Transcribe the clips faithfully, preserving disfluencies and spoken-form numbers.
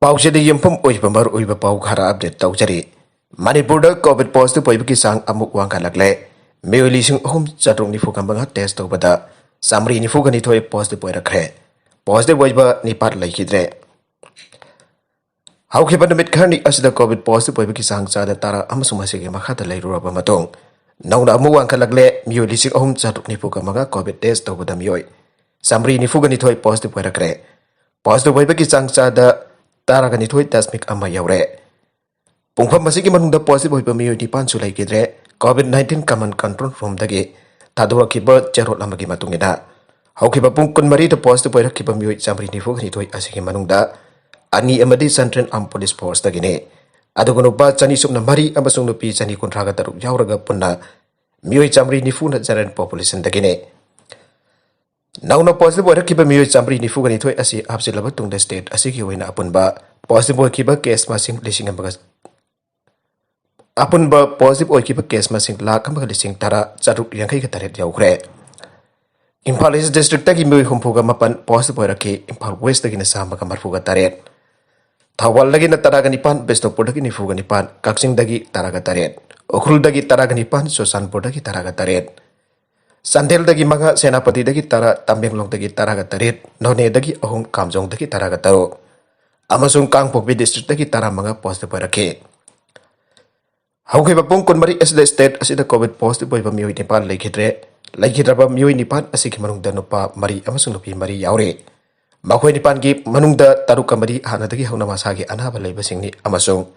ꯄꯥꯎꯁꯤꯗ ꯌꯨꯝꯐꯝ ꯑꯣꯏꯕ ꯃꯔꯨꯑꯣꯏꯕ ꯄꯥꯎ ꯈꯔ ꯑꯞꯗꯦꯠ ꯇꯧꯖꯔꯤ꯫ ꯃꯅꯤꯄꯨꯔꯗ ꯀꯣꯚꯤꯗ ꯄꯣꯖꯤꯇꯤꯚ ꯑꯣꯏꯕꯒꯤ ꯆꯥꯡ ꯑꯃꯨꯛ ꯋꯥꯡꯈꯠꯂꯛꯂꯦ꯫ ꯃꯤꯑꯣꯏ ꯂꯤꯁꯤꯡ ꯑꯍꯨꯝ ꯆꯥꯇ꯭ꯔꯨꯛ ꯅꯤꯐꯨꯒ ꯃꯉꯥ ꯇꯦꯁ ꯇꯧꯕꯗ ꯆꯥꯃꯔꯤ ꯅꯤꯐꯨꯒ ꯅꯤꯊꯣꯏ ꯄꯣꯖꯤꯇꯤꯚ ꯑꯣꯏꯔꯛꯈ꯭ꯔꯦ꯫ ꯄꯣꯖꯤꯇꯤꯚ ꯑꯣꯏꯕ ꯅꯤꯄꯥꯟ ꯂꯩꯈꯤꯗ꯭ꯔꯦ꯫ ꯍꯧꯈꯤꯕ ꯅꯨꯃꯤꯠ ꯈꯔꯅꯤ ꯑꯁꯤꯗ ꯀꯣꯚꯤꯗ ꯄꯣꯖꯤꯇꯤꯚ ꯑꯣꯏꯕꯒꯤ ꯆꯥꯡ ꯆꯥꯗ ꯇꯔꯥ ꯑꯃꯁꯨꯡ ꯃꯁꯤꯒꯤ ꯃꯈꯥꯗ ꯂꯩꯔꯨꯔꯕ ꯃꯇꯨꯡ, ꯅꯧꯅ ꯑꯃꯨꯛ ꯋꯥꯡꯈꯠꯂꯛꯂꯦ꯫ ꯃꯤꯑꯣꯏ ꯂꯤꯁꯤꯡ ꯑꯍꯨꯝ ꯆꯥꯇ꯭ꯔꯨꯛ ꯅꯤꯐꯨꯒ ꯃꯉꯥ ꯀꯣꯚꯤꯗ ꯇꯦꯁ ꯇꯧꯕꯗ ꯃꯤꯑꯣꯏ ꯆꯥꯃꯔꯤ ꯅꯤꯐꯨꯒ ꯅꯤꯊꯣꯏ ꯄꯣꯖꯤꯇꯤꯚ ꯑꯣꯏꯔꯛꯈ꯭ꯔꯦ꯫ ꯄꯣꯖꯤꯇꯤꯚ ꯑꯣꯏꯕꯒꯤ ꯆꯥꯡ ꯆꯥꯗ ꯇꯔꯥꯒ ꯅꯤꯊꯣꯏ ꯗꯁꯃꯤꯛ ꯑꯃ ꯌꯧꯔꯦ꯫ ꯄꯨꯡꯐꯝ ꯑꯁꯤꯒꯤ ꯃꯅꯨꯡꯗ ꯄꯣꯖꯤꯇꯤꯚ ꯑꯣꯏꯕ ꯃꯤꯑꯣꯏ ꯅꯤꯄꯥꯟꯁꯨ ꯂꯩꯈꯤꯗ꯭ꯔꯦ꯫ ꯀꯣꯚꯤꯗ ꯅꯥꯏꯟꯇꯤꯟ ꯀꯃꯟ ꯀꯟꯇ꯭ꯔꯣꯜ ꯔꯨꯝꯗꯒꯤ ꯊꯥꯗꯣꯔꯛꯈꯤꯕ ꯆꯦꯔꯣꯜ ꯑꯃꯒꯤ ꯃꯇꯨꯡ ꯏꯟꯅ, ꯍꯧꯈꯤꯕ ꯄꯨꯡ ꯀꯨꯟꯃꯔꯤꯗ ꯄꯣꯖꯤꯇꯤꯚ ꯑꯣꯏꯔꯛꯈꯤꯕ ꯃꯤꯑꯣꯏ ꯆꯥꯃꯔꯤ ꯅꯤꯐꯨꯒ ꯅꯤꯊꯣꯏ ꯑꯁꯤꯒꯤ ꯃꯅꯨꯡꯗ ꯑꯅꯤ ꯑꯃꯗꯤ ꯁꯦꯟꯇ꯭ꯔꯦꯜ ꯑꯥꯔꯝ ꯄꯨꯂꯤꯁ ꯐꯣꯔꯁꯇꯒꯤꯅꯤ꯫ ꯑꯗꯨꯒ ꯅꯨꯄꯥ ꯆꯅꯤ ꯁꯨꯞꯅ ꯃꯔꯤ ꯑꯃꯁꯨꯡ ꯅꯨꯄꯤ ꯆꯅꯤ ꯀꯨꯟꯊ꯭ꯔꯥꯒ ꯇꯔꯨꯛ ꯌꯥꯎꯔꯒ ꯄꯨꯟꯅ ꯃꯤꯑꯣꯏ ꯆꯥꯃꯔꯤ ꯅꯤꯐꯨꯅ ꯖꯦꯅꯔꯦꯜ ꯄꯣꯄꯨꯂꯦꯁꯟꯗꯒꯤꯅꯤ꯫ ꯅꯧꯅ ꯄꯣꯖꯤꯇꯤꯚ ꯑꯣꯏꯔꯛꯈꯤꯕ ꯃꯤꯑꯣꯏ ꯆꯥꯃꯔꯤ ꯅꯤꯐꯨꯒ ꯅꯤꯊꯣꯏ ꯑꯁꯤ ꯍꯥꯞꯆꯤꯜꯂꯕ ꯇꯨꯡꯗ ꯁ꯭ꯇꯦꯠ ꯑꯁꯤꯒꯤ ꯑꯣꯏꯅ ꯑꯄꯨꯟꯕ ꯄꯣꯖꯤꯇꯤꯚ ꯑꯣꯏꯈꯤꯕ ꯀꯦꯁ ꯃꯁꯤꯡ ꯂꯤꯁꯤꯡ ꯑꯃꯒ, ꯑꯄꯨꯟꯕ ꯄꯣꯖꯤꯇꯤꯚ ꯑꯣꯏꯈꯤꯕ ꯀꯦꯁ ꯃꯁꯤꯡ ꯂꯥꯈ ꯑꯃꯒ ꯂꯤꯁꯤꯡ ꯇꯔꯥ ꯆꯥꯇ꯭ꯔꯨꯛ ꯌꯥꯡꯈꯩꯒ ꯇꯔꯦꯠ ꯌꯧꯈ꯭ꯔꯦ꯫ ꯏꯝꯐꯥꯜ ꯏꯁ ꯗꯤꯁꯇ꯭ꯔꯤꯛꯇꯒꯤ ꯃꯤꯑꯣꯏ ꯍꯨꯝꯐꯨꯒ ꯃꯥꯄꯟ ꯄꯣꯖꯤꯇꯤꯚ ꯑꯣꯏꯔꯛꯈꯤ꯫ ꯏꯝꯐꯥꯜ ꯋꯦꯁꯇꯒꯤꯅ ꯆꯥꯝꯃꯒ ꯃꯔꯤꯐꯨꯒ ꯇꯔꯦꯠ, ꯊꯧꯕꯥꯜꯗꯒꯤꯅ ꯇꯔꯥꯒ ꯅꯤꯄꯥꯟ, ꯕꯤꯁꯅꯨꯄꯨꯔꯗꯒꯤ ꯅꯤꯐꯨꯒ ꯅꯤꯄꯥꯟ, ꯀꯛꯆꯤꯡꯗꯒꯤ ꯇꯔꯥꯒ ꯇꯔꯦꯠ, ꯎꯈ꯭ꯔꯨꯜꯗꯒꯤ ꯇꯔꯥꯒ ꯅꯤꯄꯥꯟ, ꯆꯨꯔꯆꯥꯟꯄꯨꯔꯗꯒꯤ ꯇꯔꯥꯒ ꯇꯔꯦꯠ, ꯆꯥꯟꯗꯦꯜꯗꯒꯤ ꯃꯉꯥ, ꯁꯦꯅꯥꯄꯇꯤꯗꯒꯤ ꯇꯔꯥ, ꯇꯃꯦꯡꯂꯣꯡꯗꯒꯤ ꯇꯔꯥꯒ ꯇꯔꯦꯠ, ꯅꯣꯅꯦꯗꯒꯤ ꯑꯍꯨꯝ, ꯀꯥꯝꯖꯣꯡꯗꯒꯤ ꯇꯔꯥꯒ ꯇꯔꯨꯛ, ꯑꯃꯁꯨꯡ ꯀꯥꯡꯄꯣꯛꯄꯤ ꯗꯤꯁꯇ꯭ꯔꯤꯛꯇꯒꯤ ꯇꯔꯥꯃꯉꯥ ꯄꯣꯖꯤꯇꯤꯚ ꯑꯣꯏꯔꯛꯈꯤ꯫ ꯍꯧꯈꯤꯕ ꯄꯨꯡ ꯀꯨꯟꯃꯔꯤ ꯑꯁꯤꯗ ꯁ꯭ꯇꯦꯠ ꯑꯁꯤꯗ ꯀꯣꯚꯤꯗ ꯄꯣꯖꯤꯇꯤꯚ ꯑꯣꯏꯕ ꯃꯤꯑꯣꯏ ꯅꯤꯄꯥꯟ ꯂꯩꯈꯤꯗ꯭ꯔꯦ꯫ ꯂꯩꯈꯤꯗ꯭ꯔꯕ ꯃꯤꯑꯣꯏ ꯅꯤꯄꯥꯟ ꯑꯁꯤꯒꯤ ꯃꯅꯨꯡꯗ ꯅꯨꯄꯥ ꯃꯔꯤ ꯑꯃꯁꯨꯡ ꯅꯨꯄꯤ ꯃꯔꯤ ꯌꯥꯎꯔꯤ꯫ ꯃꯈꯣꯏ ꯅꯤꯄꯥꯟꯒꯤ ꯃꯅꯨꯡꯗ ꯇꯔꯨꯛ ꯑꯃꯗꯤ ꯍꯥꯟꯅꯗꯒꯤ ꯍꯧꯅ ꯃꯁꯥꯒꯤ ꯑꯅꯥꯕ ꯂꯩꯕꯁꯤꯡꯅꯤ ꯑꯃꯁꯨꯡ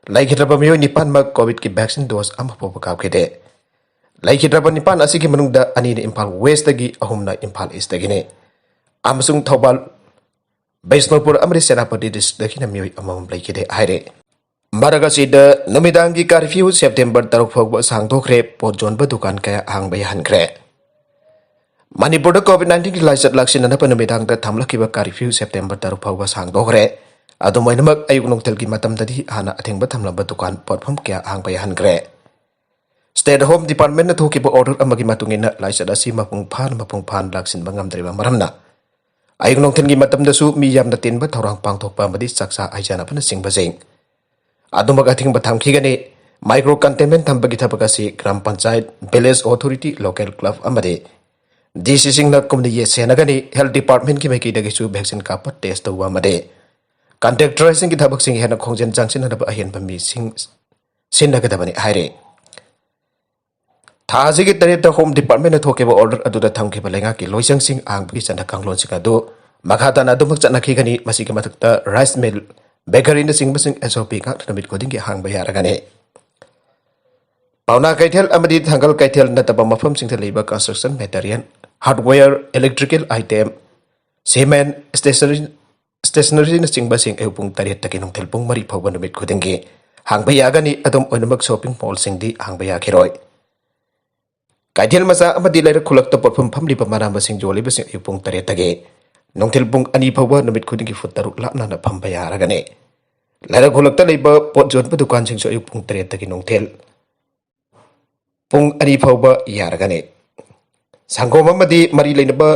ꯂꯩꯈꯤꯗ꯭ꯔꯕ ꯃꯤꯑꯣꯏ ꯅꯤꯄꯥꯟꯃꯛ ꯀꯣꯚꯤꯗꯀꯤ ꯚꯦꯛꯁꯤꯟ ꯗꯣꯁ ꯑꯃ ꯐꯥꯎꯕ ꯀꯥꯞꯈꯤꯗꯦ꯫ ꯂꯩꯈꯤꯗ꯭ꯔꯕ ꯅꯤꯄꯥꯟ ꯑꯁꯤꯒꯤ ꯃꯅꯨꯡꯗ ꯑꯅꯤꯅ ꯏꯝꯐꯥꯜ ꯋꯦꯁꯇꯒꯤ, ꯑꯍꯨꯝꯅ ꯏꯝꯐꯥꯜ ꯏꯁꯇꯒꯤꯅꯤ, ꯑꯃꯁꯨꯡ ꯊꯧꯕꯥꯜ, ꯕꯤꯁꯅꯨꯄꯨꯔ ꯑꯃꯗꯤ ꯁꯦꯅꯥꯄꯇꯤ ꯗꯤꯁꯇ꯭ꯔꯤꯛꯇꯒꯤꯅ ꯃꯤꯑꯣꯏ ꯑꯃꯃꯝ ꯂꯩꯈꯤꯗꯦ ꯍꯥꯏꯔꯦ꯫ ꯃꯔꯛ ꯑꯁꯤꯗ ꯅꯨꯃꯤꯗꯥꯡꯒꯤ ꯀꯥꯔꯐ꯭ꯌꯨ ꯁꯦꯞꯇꯦꯝꯕꯔ ꯇꯔꯨꯛ ꯐꯥꯎꯕ ꯁꯥꯡꯗꯣꯛꯈ꯭ꯔꯦ꯫ ꯄꯣꯠ ꯌꯣꯟꯕ ꯗꯨꯀꯥꯟ ꯀꯌꯥ ꯍꯥꯡꯕ ꯌꯥꯍꯟꯈ꯭ꯔꯦ꯫ ꯃꯅꯤꯄꯨꯔꯗ ꯀꯣꯚꯤꯗ ꯅꯥꯏꯟꯇꯤꯟꯒꯤ ꯂꯥꯏꯆꯠ ꯂꯥꯛꯁꯤꯟꯅꯅꯕ ꯅꯨꯃꯤꯗꯥꯡꯗ ꯊꯝꯂꯛꯈꯤꯕ ꯀꯥꯔꯐ꯭ꯌꯨ ꯁꯦꯞꯇꯦꯝꯕꯔ ꯇꯔꯨꯛ ꯐꯥꯎꯕ ꯁꯥꯡꯗꯣꯛꯈ꯭ꯔꯦ꯫ ꯑꯗꯨꯝ ꯑꯣꯏꯅꯃꯛ, ꯑꯌꯨꯛ ꯅꯨꯡꯊꯤꯜꯒꯤ ꯃꯇꯝꯗꯗꯤ ꯍꯥꯟꯅ ꯑꯊꯤꯡꯕ ꯊꯝꯂꯝꯕ ꯗꯨꯀꯥꯟ, ꯄꯣꯠꯐꯝ ꯀꯌꯥ ꯍꯥꯡꯕ ꯌꯥꯍꯟꯈ꯭ꯔꯦ꯫ ꯁ꯭ꯇꯦꯠ ꯍꯣꯝ ꯗꯤꯄꯥꯔꯠꯃꯦꯟꯠꯅ ꯊꯣꯛꯈꯤꯕ ꯑꯣꯔꯗꯔ ꯑꯃꯒꯤ ꯃꯇꯨꯡ ꯏꯟꯅ, ꯂꯥꯏꯆꯠ ꯑꯁꯤ ꯃꯄꯨꯡ ꯐꯥꯅ, ꯃꯄꯨꯡ ꯐꯥꯅ ꯂꯥꯛꯁꯤꯟꯕ ꯉꯝꯗ꯭ꯔꯤꯕ ꯃꯔꯝꯅ, ꯑꯌꯨꯛ ꯅꯨꯡꯊꯤꯜꯒꯤ ꯃꯇꯝꯗꯁꯨ ꯃꯤ ꯌꯥꯝꯅ ꯇꯤꯟꯕ ꯊꯧꯔꯥꯡ ꯄꯥꯡꯊꯣꯛꯄ ꯑꯃꯗꯤ ꯆꯥꯛꯆꯥ ꯍꯩꯖꯥꯟꯅꯕꯅꯆꯤꯡꯕꯁꯤꯡ ꯑꯗꯨꯃꯛ ꯑꯊꯤꯡꯕ ꯊꯝꯈꯤꯒꯅꯤ꯫ Micro containment ꯊꯝꯕꯒꯤ ꯊꯕꯛ ꯑꯁꯤ gram panchayat, village authority, local club ꯑꯃꯗꯤ ꯗꯤ ꯁꯤꯁꯤꯡꯅ ꯀꯨꯞꯅ ꯌꯦꯠꯁꯦꯟꯅꯒꯅꯤ꯫ Health departmentꯀꯤ ꯃꯥꯏꯀꯩꯗꯒꯤꯁꯨ vaccine ꯀꯥꯞꯄ, test ꯇꯧꯕ ꯑꯃꯗꯤ contractorꯁꯤꯡꯒꯤ ꯊꯕꯛꯁꯤꯡ ꯍꯦꯟꯅ ꯈꯣꯡꯖꯦꯜ ꯆꯪꯁꯤꯟꯅꯅꯕ ꯑꯍꯦꯟꯕ ꯃꯤꯁꯤꯡ ꯁꯤꯟꯅꯒꯗꯕꯅꯤ ꯍꯥꯏꯔꯤ꯫ ꯊꯥ ꯑꯁꯤꯒꯤ ꯇꯔꯦꯠꯇ Home Departmentꯅ ꯊꯣꯛꯈꯤꯕ order ꯑꯗꯨꯗ ꯊꯝꯈꯤꯕ ꯂꯩꯉꯥꯛꯀꯤ ꯂꯣꯏꯁꯪꯁꯤꯡ ꯍꯥꯡꯕꯒꯤ ꯆꯠꯅ ꯀꯥꯡꯂꯣꯟꯁꯤꯡ ꯑꯗꯨ ꯃꯈꯥ ꯇꯥꯅ ꯑꯗꯨꯃꯛ ꯆꯠꯅꯈꯤꯒꯅꯤ꯫ ꯃꯁꯤꯒꯤ ꯃꯊꯛꯇ rice mill, bakeryꯅꯆꯤꯡꯕꯁꯤꯡ S O P ꯉꯥꯛꯅ ꯅꯨꯃꯤꯠ ꯈꯨꯗꯤꯡꯒꯤ ꯍꯥꯡꯕ ꯌꯥꯔꯒꯅꯤ꯫ ꯄꯥꯎꯅꯥ ꯀꯩꯊꯦꯜ ꯑꯃꯗꯤ ꯊꯥꯡꯒꯜ ꯀꯩꯊꯦꯜ ꯅꯠꯇꯕ ꯃꯐꯝꯁꯤꯡꯗ ꯂꯩꯕ construction material, hardware, electrical item, cement, stationery, stationeryꯅꯆꯤꯡꯕꯁꯤꯡ ꯑꯌꯨꯛ ꯄꯨꯡ ꯇꯔꯦꯠꯇꯒꯤ ꯅꯨꯡꯊꯤꯜ ꯄꯨꯡ ꯃꯔꯤ ꯐꯥꯎꯕ ꯅꯨꯃꯤꯠ ꯈꯨꯗꯤꯡꯒꯤ ꯍꯥꯡꯕ ꯌꯥꯒꯅꯤ꯫ ꯑꯗꯨꯝ ꯑꯣꯏꯅꯃꯛ shopping mallꯁꯤꯡꯗꯤ ꯍꯥꯡꯕ ꯌꯥꯈꯤꯔꯣꯏ꯫ ꯀꯩꯊꯦꯜ ꯃꯆꯥ ꯑꯃꯗꯤ ꯂꯩꯔꯛ ꯈꯨꯜꯂꯛꯇ ꯄꯣꯠꯐꯝ ꯐꯝꯂꯤꯕ ꯃꯅꯥ ꯃꯁꯤꯡ ꯌꯣꯜꯂꯤꯕꯁꯤꯡ ꯑꯌꯨꯛ ꯄꯨꯡ ꯇꯔꯦꯠꯇꯒꯤ ꯅꯨꯡꯊꯤꯜ ꯄꯨꯡ ꯑꯅꯤ ꯐꯥꯎꯕ ꯅꯨꯃꯤꯠ ꯈꯨꯗꯤꯡꯒꯤ ꯐꯨꯠ ꯇꯔꯨꯛ ꯂꯥꯞꯅꯅ ꯐꯝꯕ ꯌꯥꯔꯒꯅꯤ꯫ ꯂꯩꯔꯛ ꯈꯨꯜꯂꯛꯇ ꯂꯩꯕ ꯄꯣꯠ ꯌꯣꯟꯕ ꯗꯨꯀꯥꯟꯁꯤꯡꯁꯨ ꯑꯌꯨꯛ ꯄꯨꯡ ꯇꯔꯦꯠꯇꯒꯤ ꯅꯨꯡꯊꯤꯜ ꯄꯨꯡ ꯑꯅꯤ ꯐꯥꯎꯕ ꯌꯥꯔꯒꯅꯤ꯫ ꯁꯪꯒꯣꯝ ꯑꯃꯗꯤ ꯃꯔꯤ ꯂꯩꯅꯕ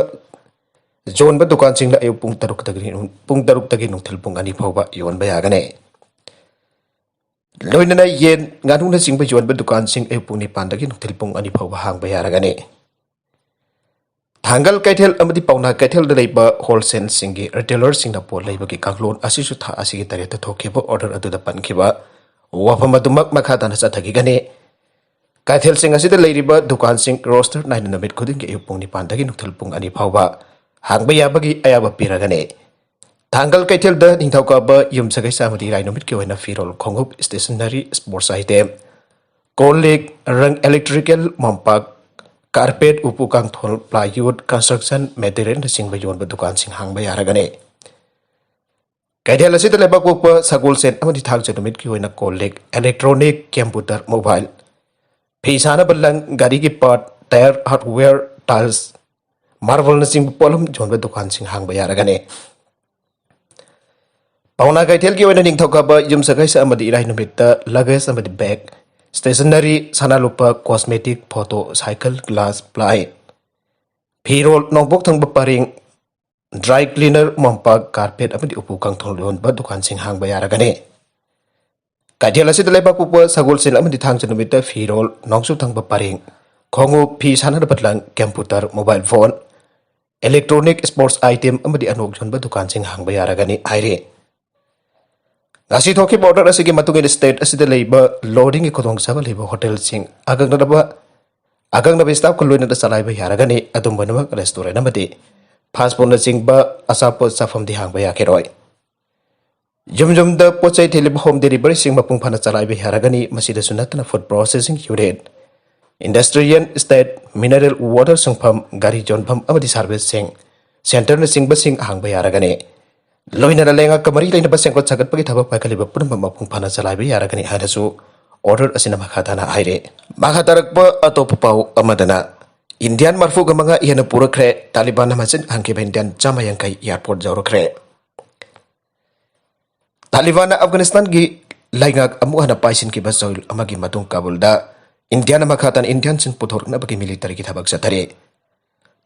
ꯌꯣꯟꯕ ꯗꯨꯀꯥꯟꯁꯤꯡꯅ ꯑꯌꯨꯛ ꯄꯨꯡ ꯇꯔꯨꯛꯇꯒꯤ, ꯄꯨꯡ ꯇꯔꯨꯛꯇꯒꯤ ꯅꯨꯡꯊꯤꯜ ꯄꯨꯡ ꯑꯅꯤ ꯐꯥꯎꯕ ꯌꯣꯟꯕ ꯌꯥꯒꯅꯤ꯫ ꯂꯣꯏꯅꯅ ꯌꯦꯟ, ꯉꯥꯅꯨꯅꯆꯤꯡꯕ ꯌꯣꯟꯕ ꯗꯨꯀꯥꯟꯁꯤꯡ ꯑꯌꯨꯛ ꯄꯨꯡ ꯅꯤꯄꯥꯟꯗꯒꯤ ꯅꯨꯡꯊꯤꯜ ꯄꯨꯡ ꯑꯅꯤ ꯐꯥꯎꯕ ꯍꯥꯡꯕ ꯌꯥꯔꯒꯅꯤ꯫ ꯊꯥꯡꯒꯜ ꯀꯩꯊꯦꯜ ꯑꯃꯗꯤ ꯄꯥꯎꯅꯥ ꯀꯩꯊꯦꯜꯗ ꯂꯩꯕ wholesaleꯁꯤꯡꯒꯤ retailerꯁꯤꯡꯅ ꯄꯣꯠ ꯂꯩꯕꯒꯤ ꯀꯥꯡꯂꯣꯟ ꯑꯁꯤꯁꯨ ꯊꯥ ꯑꯁꯤꯒꯤ ꯇꯔꯦꯠꯇ ꯊꯣꯛꯈꯤꯕ order ꯑꯗꯨꯗ ꯄꯟꯈꯤꯕ ꯋꯥꯐꯝ ꯑꯗꯨꯃꯛ ꯃꯈꯥ ꯇꯥꯅ ꯆꯠꯊꯈꯤꯒꯅꯤ꯫ ꯀꯩꯊꯦꯜꯁꯤꯡ ꯑꯁꯤꯗ ꯂꯩꯔꯤꯕ ꯗꯨꯀꯥꯟꯁꯤꯡ roster ꯅꯥꯏꯅ ꯅꯨꯃꯤꯠ ꯈꯨꯗꯤꯡꯒꯤ ꯑꯌꯨꯛ ꯄꯨꯡ ꯅꯤꯄꯥꯟꯗꯒꯤ ꯅꯨꯡꯊꯤꯜ ꯄꯨꯡ ꯑꯅꯤ ꯐꯥꯎꯕ ꯍꯥꯡꯕ ꯌꯥꯕꯒꯤ ꯑꯌꯥꯕ ꯄꯤꯔꯒꯅꯤ꯫ ꯊꯥꯡꯒꯜ ꯀꯩꯊꯦꯜꯗ ꯅꯤꯡꯊꯧꯀꯥꯕ, ꯌꯨꯝꯁꯀꯩꯁ ꯑꯃꯗꯤ ꯏꯔꯥꯏ ꯅꯨꯃꯤꯠꯀꯤ ꯑꯣꯏꯅ ꯐꯤꯔꯣꯜ, ꯈꯣꯡꯎꯞ, stationery, sports item, ꯀꯣꯜ ꯂꯤꯛ, ꯔꯪ, electrical, ꯃꯣꯝꯄꯥꯛ, carpet, ꯎꯄꯨ ꯀꯥꯡꯊꯣꯜ, plywood, construction materialꯅꯆꯤꯡꯕ ꯌꯣꯟꯕ ꯗꯨꯀꯥꯟꯁꯤꯡ ꯍꯥꯡꯕ ꯌꯥꯔꯒꯅꯤ꯫ ꯀꯩꯊꯦꯜ ꯑꯁꯤꯗ ꯂꯩꯕꯥꯛꯄꯣꯛꯄ, ꯁꯒꯣꯜꯁꯦꯟ ꯑꯃꯗꯤ ꯊꯥꯡꯖ ꯅꯨꯃꯤꯠꯀꯤ ꯑꯣꯏꯅ ꯀꯣꯜ ꯂꯤꯛ, electronic, computer, mobile, ꯐꯤ ꯁꯥꯅꯕ ꯂꯪ, ꯒꯥꯔꯤꯒꯤ part, tyre, hardware, tiles, marbleꯅꯆꯤꯡꯕ ꯄꯣꯠꯂꯝ ꯌꯣꯟꯕ ꯗꯨꯀꯥꯟꯁꯤꯡ ꯍꯥꯡꯕ ꯌꯥꯔꯒꯅꯤ꯫ ꯄꯥꯎꯅꯥ ꯀꯩꯊꯦꯜꯒꯤ ꯑꯣꯏꯅ ꯅꯤꯡꯊꯧꯀꯥꯕ, ꯌꯨꯝꯁꯀꯩꯁ ꯑꯃꯗꯤ ꯏꯔꯥꯏ ꯅꯨꯃꯤꯠꯇ luggage ꯑꯃꯗꯤ bag, stationery, ꯁꯅꯥ ꯂꯨꯄꯥ, cosmetic, photo, cycle, glass, ply, ꯐꯤꯔꯣꯜ, ꯅꯣꯡꯄꯣꯛ ꯊꯪꯕ ꯄꯔꯦꯡ, ꯗ꯭ꯔꯥꯏ ꯀ꯭ꯂꯤꯅꯔ, ꯃꯣꯝꯄꯥꯛ, ꯀꯥꯔꯄꯦꯠ ꯑꯃꯗꯤ ꯎꯄꯨ ꯀꯥꯡꯊꯣꯟ ꯌꯣꯟꯕ ꯗꯨꯀꯥꯟꯁꯤꯡ ꯍꯥꯡꯕ ꯌꯥꯔꯒꯅꯤ꯫ ꯀꯩꯊꯦꯜ ꯑꯁꯤꯗ ꯂꯩꯕꯥꯛꯄꯣꯛꯄ ꯁꯒꯣꯜꯁꯦꯜ ꯑꯃꯗꯤ ꯊꯥꯡꯖ ꯅꯨꯃꯤꯠꯇ ꯐꯤꯔꯣꯜ, ꯅꯣꯡꯆꯨꯞ ꯊꯪꯕ ꯄꯔꯦꯡ, ꯈꯣꯡꯎꯞ, ꯐꯤ ꯁꯥꯟꯅꯅꯕ ꯂꯪ, computer, mobile phone, electronic, sports item ꯑꯃꯗꯤ ꯑꯅꯣꯛ ꯌꯣꯟꯕ ꯗꯨꯀꯥꯟꯁꯤꯡ ꯍꯥꯡꯕ ꯌꯥꯔꯒꯅꯤ ꯍꯥꯏꯔꯤ꯫ ꯉꯁꯤ ꯊꯣꯛꯈꯤꯕ ꯑꯣꯔꯗꯔ ꯑꯁꯤꯒꯤ ꯃꯇꯨꯡ ꯏꯟꯅ ꯁ꯭ꯇꯦꯠ ꯑꯁꯤꯗ ꯂꯩꯕ ꯂꯣꯗꯤꯡꯒꯤ ꯈꯨꯗꯣꯡꯆꯥꯕ ꯂꯩꯕ ꯍꯣꯇꯦꯜꯁꯤꯡ, ꯑꯀꯛꯅꯕ ꯑꯀꯛꯅꯕ ꯁ꯭ꯇꯥꯐꯀ ꯂꯣꯏꯅꯅ ꯆꯂꯥꯏꯕ ꯌꯥꯔꯒꯅꯤ꯫ ꯑꯗꯨꯝꯕꯅꯃꯛ ꯔꯦꯁꯇꯨꯔꯦꯟ ꯑꯃꯗꯤ ꯐꯥꯁ ꯐꯨꯗꯅꯆꯤꯡꯕ ꯑꯆꯥꯄꯣꯠ ꯆꯥꯐꯝꯗꯤ ꯍꯥꯡꯕ ꯌꯥꯈꯤꯔꯣꯏ꯫ ꯌꯨꯝ ꯌꯨꯝꯗ ꯄꯣꯠ ꯆꯩ ꯊꯤꯜꯂꯤꯕ ꯍꯣꯝ ꯗꯦꯂꯤꯚꯔꯤꯁꯤꯡ ꯃꯄꯨꯡ ꯐꯥꯅ ꯆꯂꯥꯏꯕ ꯌꯥꯔꯒꯅꯤ꯫ ꯃꯁꯤꯗꯁꯨ ꯅꯠꯇꯅ food processing unit, industrial estate, mineral water ꯁꯨꯡꯐꯝ, ꯒꯥꯔꯤ ꯌꯣꯟꯐꯝ ꯑꯃꯗꯤ ꯁꯥꯔꯚꯤꯁꯁꯤꯡ ꯁꯦꯟꯇꯔꯅꯆꯤꯡꯕꯁꯤꯡ ꯍꯥꯡꯕ ꯌꯥꯔꯒꯅꯤ꯫ ꯂꯣꯏꯅꯅ ꯂꯩꯉꯥꯛꯀ ꯃꯔꯤ ꯂꯩꯅꯕ ꯁꯦꯝꯒꯠ ꯁꯥꯒꯠꯄꯒꯤ ꯊꯕꯛ ꯄꯥꯏꯈꯠꯂꯤꯕ ꯄꯨꯝꯅꯃꯛ ꯃꯄꯨꯡ ꯐꯥꯅ ꯆꯂꯥꯏꯕ ꯌꯥꯔꯒꯅꯤ ꯍꯥꯏꯅꯁꯨ ꯑꯣꯔꯗꯔ ꯑꯁꯤꯅ ꯃꯈꯥ ꯇꯥꯅ ꯍꯥꯏꯔꯤ꯫ ꯃꯈꯥ ꯇꯥꯔꯛꯄ ꯑꯇꯣꯞꯄ ꯄꯥꯎ ꯑꯃꯗꯅ, ꯏꯟꯗꯤꯌꯥꯟ ꯃꯔꯐꯨꯒ ꯃꯉꯥ ꯍꯦꯟꯅ ꯄꯨꯔꯛꯈ꯭ꯔꯦ꯫ ꯇꯥꯂꯤꯕꯥꯟꯅ ꯃꯆꯤꯟ ꯍꯟꯈꯤꯕ ꯏꯟꯗꯤꯌꯥꯟ ꯆꯥꯝꯃ ꯌꯥꯡꯈꯩ ꯑꯦꯌꯥꯔꯄꯣꯔꯠ ꯌꯧꯔꯛꯈ꯭ꯔꯦ꯫ ꯇꯥꯂꯤꯕꯥꯟꯅ ꯑꯐꯒꯥꯅꯤꯁꯇꯥꯟꯒꯤ ꯂꯩꯉꯥꯛ ꯑꯃꯨꯛ ꯍꯟꯅ ꯄꯥꯏꯁꯤꯟꯈꯤꯕ ꯆꯌꯣꯜ ꯑꯃꯒꯤ ꯃꯇꯨꯡ ꯀꯥꯕꯨꯜꯗ ꯏꯟꯗꯤꯌꯥꯅ ꯃꯈꯥ ꯇꯥꯅ ꯏꯟꯗꯤꯌꯥꯟꯁꯤꯡ ꯄꯨꯊꯣꯔꯛꯅꯕꯒꯤ ꯃꯤꯂꯤꯇꯔꯤꯒꯤ ꯊꯕꯛ ꯆꯠꯊꯔꯤ꯫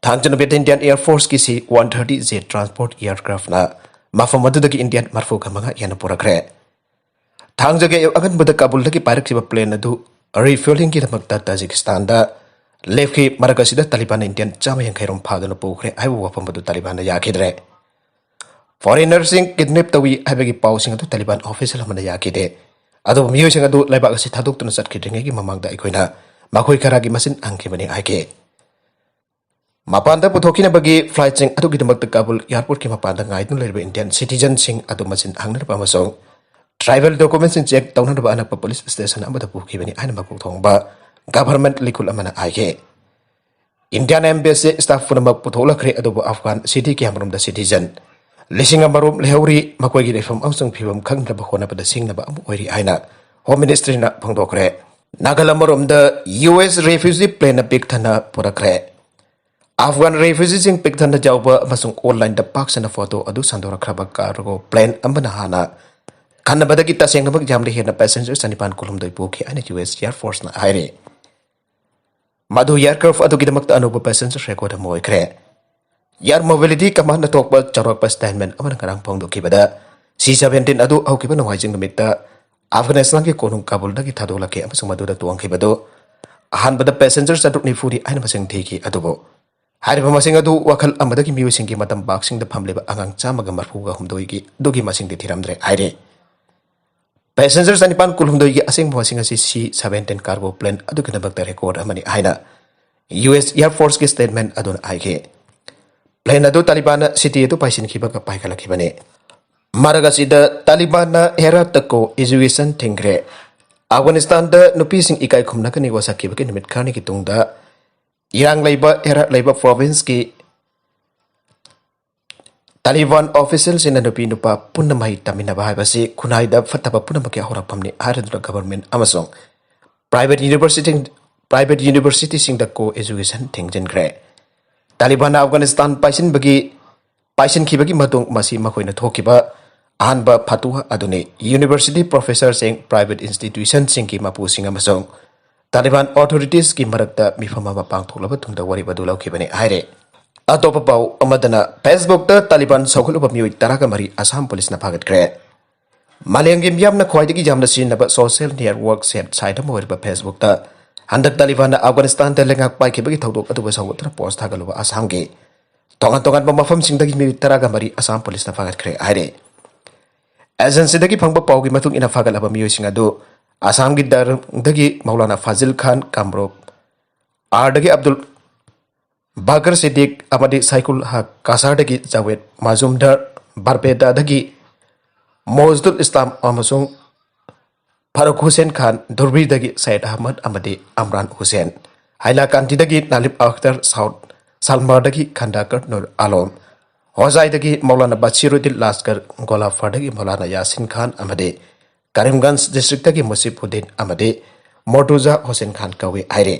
ꯊꯥꯡꯖ ꯅꯨꯃꯤꯠꯇ ꯏꯟꯗꯤꯌꯟ ꯑꯦꯌꯔ ꯐꯣꯔꯁꯀꯤ ꯁꯤ ꯋꯥꯟ ꯊꯥꯔꯇꯤ ꯖꯦꯠ ꯇ꯭ꯔꯥꯟꯁꯄꯣꯔꯠ ꯑꯦꯌꯔꯀ꯭ꯔꯥꯐꯅ ꯃꯐꯝ ꯑꯗꯨꯗꯒꯤ ꯏꯟꯗꯤꯌꯟ ꯃꯔꯐꯨꯒ ꯃꯉꯥ ꯍꯦꯟꯅ ꯄꯨꯔꯛꯈ꯭ꯔꯦ꯫ ꯊꯥꯡꯖꯒꯤ ꯑꯌꯨꯛ ꯑꯉꯟꯕꯗ ꯀꯥꯕꯨꯜꯗꯒꯤ ꯄꯥꯏꯔꯛꯈꯤꯕ ꯄ꯭ꯂꯦꯟ ꯑꯗꯨ ꯔꯤꯐ꯭ꯌꯨꯂꯤꯡꯒꯤꯗꯃꯛꯇ ꯇꯥꯖꯤꯀꯤꯁꯇꯥꯟꯗ ꯂꯦꯞꯈꯤ꯫ ꯃꯔꯛ ꯑꯁꯤꯗ ꯇꯥꯂꯤꯕꯥꯟꯅ ꯏꯟꯗꯤꯌꯟ ꯆꯥꯝꯃ ꯌꯥꯡꯈꯩ ꯔꯣꯝ ꯐꯥꯗꯨꯅ ꯄꯨꯈ꯭ꯔꯦ ꯍꯥꯏꯕ ꯋꯥꯐꯝ ꯑꯗꯨ ꯇꯥꯂꯤꯕꯥꯟꯅ ꯌꯥꯈꯤꯗ꯭ꯔꯦ꯫ ꯐꯣꯔꯦꯅꯔꯁꯤꯡ ꯀꯤꯗꯅꯦꯞ ꯇꯧꯏ ꯍꯥꯏꯕꯒꯤ ꯄꯥꯎꯁꯤꯡ ꯑꯗꯨ ꯇꯥꯂꯤꯕꯥꯟ ꯑꯣꯐꯤꯁꯤꯌꯦꯜ ꯑꯃꯅ ꯌꯥꯈꯤꯗꯦ꯫ ꯑꯗꯨꯕꯨ ꯃꯤꯑꯣꯏꯁꯤꯡ ꯑꯗꯨ ꯂꯩꯕꯥꯛ ꯑꯁꯤ ꯊꯥꯗꯣꯛꯇꯨꯅ ꯆꯠꯈꯤꯗ꯭ꯔꯤꯉꯩꯒꯤ ꯃꯃꯥꯡꯗ ꯑꯩꯈꯣꯏꯅ ꯃꯈꯣꯏ ꯈꯔꯒꯤ ꯃꯆꯤꯟ ꯍꯪꯈꯤꯕꯅꯤ ꯍꯥꯏꯈꯤ꯫ ꯃꯄꯥꯟꯗ ꯄꯨꯊꯣꯛꯈꯤꯅꯕꯒꯤ ꯐ꯭ꯂꯥꯏꯠꯁꯤꯡ ꯑꯗꯨꯒꯤꯗꯃꯛꯇ ꯀꯥꯕꯨꯜ ꯑꯦꯌꯔꯄꯣꯔꯠꯀꯤ ꯃꯄꯥꯟꯗ ꯉꯥꯏꯗꯨꯅ ꯂꯩꯔꯤꯕ ꯏꯟꯗꯤꯌꯟ ꯁꯤꯇꯤꯖꯟꯁꯤꯡ ꯑꯗꯨ ꯃꯆꯤꯟ ꯍꯪꯅꯅꯕ ꯑꯃꯁꯨꯡ ꯇ꯭ꯔꯥꯏꯕꯦꯜ ꯗꯣꯀꯨꯃꯦꯟꯁꯤꯡ ꯆꯦꯛ ꯇꯧꯅꯅꯕ ꯑꯅꯛꯄ ꯄꯨꯂꯤꯁ ꯁ꯭ꯇꯦꯁꯟ ꯑꯃꯗ ꯄꯨꯈꯤꯕꯅꯤ ꯍꯥꯏꯅ ꯃꯀꯣꯛ ꯊꯣꯡꯕ ꯒꯚꯔꯟꯃꯦꯟꯠ ꯂꯤꯈꯨꯜ ꯑꯃꯅ ꯍꯥꯏꯈꯤ꯫ ꯏꯟꯗꯤꯌꯥꯟ ꯑꯦꯝꯕꯦꯁꯤ ꯁ꯭ꯇꯥꯐ ꯄꯨꯝꯅꯃꯛ ꯄꯨꯊꯣꯛꯂꯛꯈ꯭ꯔꯦ, ꯑꯗꯨꯕꯨ ꯑꯐꯒꯥꯟ ꯁꯤꯇꯤ ꯀꯌꯥꯃꯔꯨꯝꯗ ꯁꯤꯇꯤꯖꯟ ꯂꯤꯁꯤꯡ ꯑꯃꯔꯣꯝ ꯂꯩꯍꯧꯔꯤ꯫ ꯃꯈꯣꯏꯒꯤ ꯂꯩꯐꯝ ꯑꯃꯁꯨꯡ ꯐꯤꯕꯝ ꯈꯪꯅꯕ ꯍꯣꯠꯅꯕꯗ ꯁꯤꯡꯅꯕ ꯑꯃ ꯑꯣꯏꯔꯤ ꯍꯥꯏꯅ ꯍꯣꯝ ꯃꯤꯅꯤꯁꯇ꯭ꯔꯤꯅ ꯐꯣꯡꯗꯣꯛꯈ꯭ꯔꯦ꯫ ꯅꯥꯒꯜ ꯑꯃꯔꯣꯝꯗ ꯌꯨ ꯑꯦꯁ ꯔꯦꯐ꯭ꯌꯨꯖꯤ ꯄ꯭ꯂꯦꯟꯅ ꯄꯤꯛ ꯊꯟꯅ ꯄꯨꯔꯛꯈ꯭ꯔꯦ꯫ ꯑꯐꯒꯥꯟ ꯔꯦꯐ꯭ꯌꯨꯖꯤꯁꯤꯡ ꯄꯤꯛ ꯊꯟꯅ ꯌꯥꯎꯕ ꯑꯃꯁꯨꯡ ꯑꯣꯟꯂꯥꯏꯟꯗ ꯄꯥꯛ ꯁꯟꯅ ꯐꯣꯇꯣ ꯑꯗꯨ ꯁꯟꯗꯣꯔꯛꯈ꯭ꯔꯕ ꯀꯥꯔꯒꯣ ꯄ꯭ꯂꯦꯟ ꯑꯃꯅ ꯍꯥꯟꯅ ꯈꯟꯅꯕꯗꯒꯤ ꯇꯁꯦꯡꯅꯃꯛ ꯌꯥꯝꯅ ꯍꯦꯟꯅ ꯄꯦꯁꯦꯟꯖꯔ ꯆꯅꯤꯄꯥꯟ ꯀꯨꯟꯍꯨꯝꯗꯣꯏ ꯄꯨꯈꯤ ꯍꯥꯏꯅ ꯌꯨ ꯑꯦꯁ ꯑꯦꯌꯔ ꯐꯣꯔꯁꯅ ꯍꯥꯏꯔꯤ꯫ ꯃꯗꯨ ꯑꯦꯌꯔꯀ꯭ꯔꯥꯐ ꯑꯗꯨꯒꯤꯗꯃꯛꯇ ꯑꯅꯧꯕ ꯄꯦꯁꯦꯟꯖꯔ ꯔꯦꯀꯣꯔꯗ ꯑꯃ ꯑꯣꯏꯈ꯭ꯔꯦ꯫ Air Mobility Commandꯅ ꯊꯣꯛꯄ ꯆꯥꯎꯔꯥꯛꯄ statement ꯑꯃꯅ ꯉꯔꯥꯡ ꯐꯣꯡꯗꯣꯛꯈꯤꯕꯗ, ꯁꯤ ꯁꯚꯦꯟꯇꯤꯟ ꯑꯗꯨ ꯍꯧꯈꯤꯕ ꯅꯣꯡꯃꯥꯏꯖꯤꯡ ꯅꯨꯃꯤꯠꯇ ꯑꯐꯒꯥꯅꯤꯁꯇꯥꯟꯒꯤ ꯀꯣꯅꯨꯡ ꯀꯥꯕꯨꯜꯗꯒꯤ ꯊꯥꯗꯣꯛꯂꯛꯈꯤ ꯑꯃꯁꯨꯡ ꯃꯗꯨꯗ ꯇꯣꯡꯈꯤꯕꯗꯨ ꯑꯍꯥꯟꯕꯗ passenger ꯆꯥꯇ꯭ꯔꯨꯛ ꯅꯤꯐꯨꯅꯤ ꯍꯥꯏꯅ ꯃꯁꯤꯡ ꯊꯤꯈꯤ꯫ ꯑꯗꯨꯕꯨ ꯍꯥꯏꯔꯤꯕ ꯃꯁꯤꯡ ꯑꯗꯨ ꯋꯥꯈꯜ ꯑꯃꯗꯒꯤ ꯃꯤꯑꯣꯏꯁꯤꯡꯒꯤ ꯃꯇꯝ parkꯁꯤꯡꯗ ꯐꯝꯂꯤꯕ ꯑꯉꯥꯡ ꯆꯥꯝꯃꯒ ꯃꯔꯤꯐꯨꯒ ꯍꯨꯝꯗꯣꯏꯒꯤ ꯑꯗꯨꯒꯤ ꯃꯁꯤꯡꯗꯤ ꯊꯤꯔꯝꯗ꯭ꯔꯦ ꯍꯥꯏꯔꯤ꯫ Passenger ꯆꯅꯤꯄꯥꯟ ꯀꯨꯟꯍꯨꯝꯗꯣꯏꯒꯤ ꯑꯁꯦꯡꯕ ꯃꯁꯤꯡ ꯑꯁꯤ ꯁꯤ ꯁꯚꯦꯟꯇꯤꯟ cargo plane ꯑꯗꯨꯒꯤꯗꯃꯛꯇ record ꯑꯃꯅꯤ ꯍꯥꯏꯅ ꯌꯨ ꯑꯦꯁ Air Forceꯀꯤ statement ꯑꯗꯨꯅ ꯍꯥꯏꯈꯤ꯫ Plane ꯑꯗꯨ ꯇꯥꯂꯤꯕꯥꯟꯅ city ꯑꯗꯨ ꯄꯥꯏꯁꯤꯟꯈꯤꯕꯒ ꯄꯥꯏꯈꯠꯂꯛꯈꯤꯕꯅꯤ꯫ ꯃꯔꯛ ꯑꯁꯤꯗ ꯇꯥꯂꯤꯕꯥꯟꯅ ꯍꯦꯔꯥꯠꯇ co-education ꯊꯤꯡꯈ꯭ꯔꯦ꯫ ꯑꯐꯒꯥꯅꯤꯁꯇꯥꯟꯗ ꯅꯨꯄꯤꯁꯤꯡ ꯏꯀꯥꯏ ꯈꯨꯝꯅꯒꯅꯤ ꯋꯥꯁꯛꯈꯤꯕꯒꯤ ꯅꯨꯃꯤꯠ ꯈꯔꯅꯤꯒꯤ ꯇꯨꯡꯗ ꯏꯔꯥꯡ ꯂꯩꯕ ꯍꯦꯔꯥꯠ ꯂꯩꯕ provinceꯀꯤ ꯇꯥꯂꯤꯕꯥꯟ officialꯁꯤꯡꯅ ꯅꯨꯄꯤ ꯅꯨꯄꯥ ꯄꯨꯟꯅ ꯃꯍꯩ ꯇꯝꯃꯤꯟꯅꯕ ꯍꯥꯏꯕꯁꯤ ꯈꯨꯟꯅꯥꯏꯗ ꯐꯠꯇꯕ ꯄꯨꯝꯅꯃꯛꯀꯤ ꯍꯧꯔꯛꯐꯝꯅꯤ ꯍꯥꯏꯔꯗꯨꯅ government ꯑꯃꯁꯨꯡ private university, private universityꯁꯤꯡꯗ co-education ꯊꯤꯡꯖꯤꯟꯈ꯭ꯔꯦ꯫ ꯇꯥꯂꯤꯕꯥꯟꯅ Afghanistan ꯄꯥꯏꯁꯤꯟꯕꯒꯤ, ꯄꯥꯏꯁꯤꯟꯈꯤꯕꯒꯤ ꯃꯇꯨꯡ ꯃꯁꯤ ꯃꯈꯣꯏꯅ ꯊꯣꯛꯈꯤꯕ ꯑꯍꯥꯟꯕ ꯐꯇꯨꯍꯥ ꯑꯗꯨꯅꯤ꯫ University professorꯁꯤꯡ, private institutionꯁꯤꯡꯒꯤ ꯃꯄꯨꯁꯤꯡ ꯑꯃꯁꯨꯡ ꯇꯥꯂꯤꯕꯥꯟ authoritiesꯀꯤ ꯃꯔꯛꯇ ꯃꯤꯐꯝ ꯑꯃ ꯄꯥꯡꯊꯣꯛꯂꯕ ꯇꯨꯡꯗ ꯋꯥꯔꯦꯞ ꯑꯗꯨ ꯂꯧꯈꯤꯕꯅꯤ ꯍꯥꯏꯔꯦ꯫ ꯑꯇꯣꯞꯄ ꯄꯥꯎ ꯑꯃꯗꯅ, Facebookꯇ ꯇꯥꯂꯤꯕꯥꯟ ꯁꯧꯒꯠꯂꯨꯕ ꯃꯤꯑꯣꯏ ꯇꯔꯥꯒ ꯃꯔꯤ ꯑꯁꯥꯝ ꯄꯨꯂꯤꯁꯅ ꯐꯥꯒꯠꯈ꯭ꯔꯦ꯫ ꯃꯥꯂꯦꯝꯒꯤ ꯃꯤꯌꯥꯝꯅ ꯈ꯭ꯋꯥꯏꯗꯒꯤ ꯌꯥꯝꯅ ꯁꯤꯖꯤꯟꯅꯕ social network site ꯑꯃ ꯑꯣꯏꯔꯤꯕ Facebookꯇ ꯍꯟꯗꯛ ꯇꯥꯂꯤꯕꯥꯟꯅ ꯑꯐꯒꯥꯅꯤꯁꯇꯥꯟꯗ ꯂꯩꯉꯥꯛ ꯄꯥꯏꯈꯤꯕꯒꯤ ꯊꯧꯗꯣꯛ ꯑꯗꯨꯕꯨ ꯁꯧꯒꯠꯇꯨꯅ post ꯊꯥꯒꯠꯂꯨꯕ ꯑꯁꯥꯝꯒꯤ ꯇꯣꯉꯥꯟ ꯇꯣꯉꯥꯟꯕ ꯃꯐꯝꯁꯤꯡꯗꯒꯤ ꯃꯤꯑꯣꯏ ꯇꯔꯥꯒ ꯃꯔꯤ ꯑꯁꯥꯝ ꯄꯨꯂꯤꯁꯅ ꯐꯥꯒꯠꯈ꯭ꯔꯦ ꯍꯥꯏꯔꯤ꯫ Agencyꯗꯒꯤ ꯐꯪꯕ ꯄꯥꯎꯒꯤ ꯃꯇꯨꯡ ꯏꯟꯅ, ꯐꯥꯒꯠꯂꯕ ꯃꯤꯑꯣꯏꯁꯤꯡ ꯑꯗꯨ ꯑꯁꯥꯝꯒꯤ ꯗꯔꯪꯗꯒꯤ ꯃꯧꯂꯥꯅꯥ ꯐꯥꯖꯤꯜ ꯈꯥꯟ, ꯀꯥꯝꯔꯨꯞ ꯑꯥꯔꯗꯒꯤ ꯑꯕꯗꯨꯜ ꯕꯥꯀꯔ ꯁꯤꯗꯤꯛ ꯑꯃꯗꯤ ꯁꯥꯏꯀꯨꯜ ꯍꯛ, ꯀꯁꯥꯔꯗꯒꯤ ꯖꯥꯋꯦꯗ ꯃꯥꯖꯨꯝꯗꯔ, ꯕꯥꯔꯄꯦꯇꯥꯗꯒꯤ ꯃꯣꯖꯗꯨꯜ ꯏꯁꯂꯥꯝ ꯑꯃꯁꯨꯡ ꯐꯥꯔꯨꯛ ꯍꯨꯁꯦꯟ ꯈꯥꯟ, ꯙꯨꯔꯕꯤꯗꯒꯤ ꯁꯌꯦꯗ ꯑꯍꯃꯗ ꯑꯃꯗꯤ ꯑꯝꯔꯥꯟ ꯍꯨꯁꯦꯟ, ꯍꯥꯏꯂꯥꯀꯥꯟꯗꯤꯗꯒꯤ ꯅꯥꯂꯤꯕ ꯑꯈꯇꯔ, ꯁꯥꯎꯠ ꯁꯥꯜꯃꯥꯔꯗꯒꯤ ꯈꯟꯗꯥꯀꯔ ꯅꯨꯔ ꯑꯂꯣꯝ, ꯍꯣꯖꯥꯏꯗꯒꯤ ꯃꯧꯂꯥꯅꯥ ꯕꯁꯤꯔꯨꯗꯤꯟ ꯂꯥꯁꯀꯔ, ꯒꯣꯂꯥꯐꯔꯗꯒꯤ ꯃꯧꯂꯥꯅꯥ ꯌꯥꯁꯤꯟ ꯈꯥꯟ ꯑꯃꯗꯤ ꯀꯔꯤꯝꯒꯟꯖ districtꯇꯒꯤ ꯃꯨꯁꯤꯐꯨꯗꯤꯟ ꯑꯃꯗꯤ ꯃꯣꯔꯇꯨꯖꯥ ꯍꯨꯁꯦꯟ ꯈꯥꯟ ꯀꯧꯏ ꯍꯥꯏꯔꯤ꯫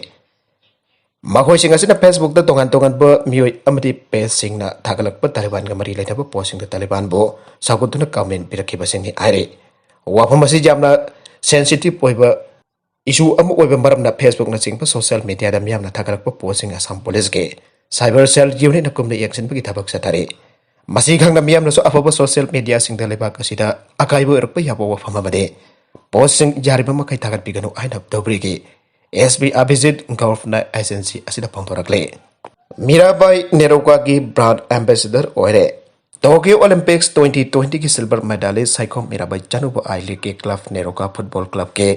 ꯃꯈꯣꯏꯁꯤꯡ ꯑꯁꯤꯅ Facebookꯇ ꯇꯣꯉꯥꯟ ꯇꯣꯉꯥꯟꯕ ꯃꯤꯑꯣꯏ ꯑꯃꯗꯤ pageꯁꯤꯡꯅ ꯊꯥꯒꯠꯂꯛꯄ ꯇꯥꯂꯤꯕꯥꯟꯒ ꯃꯔꯤ ꯂꯩꯅꯕ postꯁꯤꯡꯗ ꯇꯥꯂꯤꯕꯥꯟꯕꯨ ꯁꯧꯒꯠꯇꯨꯅ comment ꯄꯤꯔꯛꯈꯤꯕꯁꯤꯡꯅꯤ ꯍꯥꯏꯔꯤ꯫ ꯋꯥꯐꯝ ꯑꯁꯤ ꯌꯥꯝꯅ sensitive ꯑꯣꯏꯕ issue ꯑꯃ ꯑꯣꯏꯕ ꯃꯔꯝꯅ Facebookꯅꯆꯤꯡꯕ social mediaꯗ ꯃꯤꯌꯥꯝꯅ ꯊꯥꯒꯠꯂꯛꯄ postꯁꯤꯡ ꯑꯁꯥꯝ ꯄꯨꯂꯤꯁꯀꯤ Cyber Cell Unit ꯅ ꯀꯨꯞꯅ ꯌꯦꯡꯁꯤꯟꯕꯒꯤ ꯊꯕꯛ ꯆꯠꯊꯔꯤ꯫ ꯃꯁꯤ ꯈꯪꯅ ꯃꯤꯌꯥꯝꯅꯁꯨ ꯑꯐꯕ social media ꯁꯤꯡꯗ ꯂꯩꯕꯥꯛ ꯑꯁꯤꯗ ꯑꯀꯥꯏꯕ ꯑꯣꯏꯔꯛꯄ ꯌꯥꯕ ꯋꯥꯐꯝ ꯑꯃꯅꯤ꯫ Post ꯁꯤꯡ ꯌꯥꯔꯤꯕ ꯃꯈꯩ ꯊꯥꯒꯠꯄꯤꯒꯅꯨ ꯍꯥꯏꯅ ꯙꯨꯕ꯭ꯔꯤꯒꯤ S P Abhijit Gaurav ꯅ agency ꯑꯁꯤꯗ ꯐꯣꯡꯗꯣꯔꯛꯂꯤ꯫ ꯃꯤꯔꯥꯕꯥꯏ ꯅꯦꯔꯣꯀꯥꯒꯤ brand ambassador ꯑꯣꯏꯔꯦ꯫ Tokyo Olympics twenty twenty ꯒꯤ silver medalist Saikhom Mirabai ꯆꯅꯨꯕꯨ I League ꯀꯤ club ꯅꯦꯔꯣꯀꯥ football club ꯀꯤ